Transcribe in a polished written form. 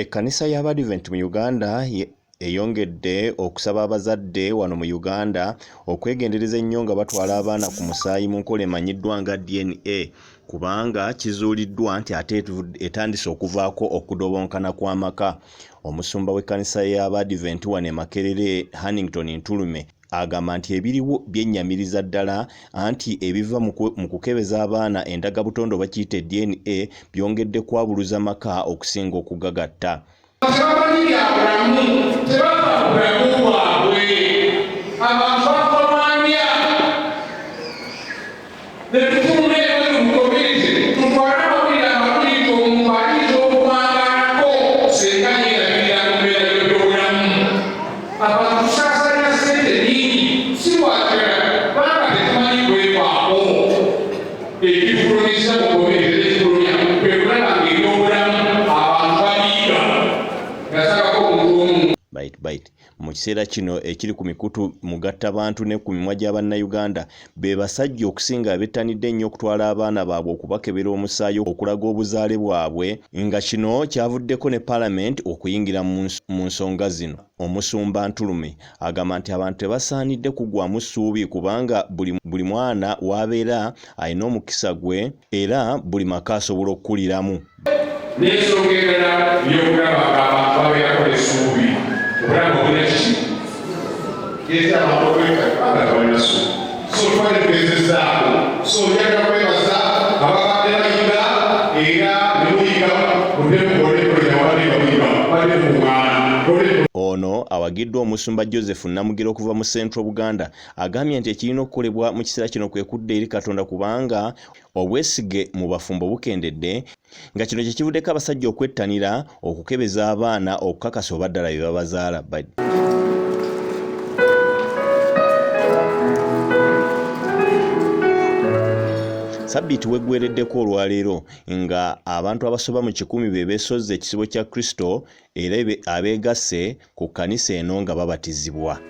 Ekkanisa y'Abadiventi mu Uganda eyongedde okusaba abazadde wano mu Uganda okwegendereza ennyo nga batwala abaana ku musaayi mu nkola emanyiddwa nga DNA kubanga kizuuliddwa nti ate etandise okuvaako okudobonkana kw'amaka. Omusumba w'ekkanisa y'Abadiventi wano e Makerere, Hannington Ntulume agamba nti ebiriwo byennyamiriza ddala anti ebiva mu kukebeza abaana endagabutonde oba kiyite DNA byongedde kwabuluza maka okusinga okugagatta. Tebamanyi bya bulamu, tebafa ku bulamu bwabwe. Abantu bafa lwandya. Ne tufuluma ebweru mu community tutwale amawulire amalungi nti omuntu ayinza okuwangaalako singa yeerabirira mu mbeera y'ebyobulamu. Abantu tusaasaanya ssente nnyingi si lwa kirala kubanga tetumanyi kwefaako. Ekifulumizza mu community n'ekifulumya kwe kulaba ng'ebyobulamu abantu babiyiga. Nasabako omuntu omu. Bite bite. Mu kiseera kino ekiri ku mikutu mugattabantu ne ku mimwa gya Bannayuganda be basajja okusinga abettanidde ennyo okutwala abaana baabwe okubakebera omusaayi okulaga obuzaale bwabwe nga kino kyavuddeko ne Palamenti okuyingira mu nsonga zino. Omusumba Ntulume agamba nti abantu tebasaanidde kuggwaamu ssuubi kubanga buli mwana w'abeera alina omukisa gwe era buli maka asobola okukuliramu. N'ensonga endala ey'okulaba ng'abantu babeerako n'essuubi, obulamu obulina kiki? Kireetera abantu okwekka kubanga tebalina ssuubi. So tubadde tugezezzaako. So njagala kwebaza ababadde bayiga era ne muyiga mudde mukole enkola gyamubadde nga muyiga mubadde mukuŋŋaana. Ono awagiddwa omusumba Joseph Namugira okuva mu Central Buganda agambye nti ekirina okukolebwa mu kiseera kino kwe kudda eri Katonda kubanga Obwesige mu bafumbo bukendedde nga kino kye kivuddeko abasajja okwettanira okukebeza abaana okukakasa oba ddala be babazaala. Sabbiiti weggwereddeko olwaleero nga abantu abasoba mu kikumi be beesozze ekisibo kya Kristo era abeegasse ku kkanisa eno nga babatizibwa.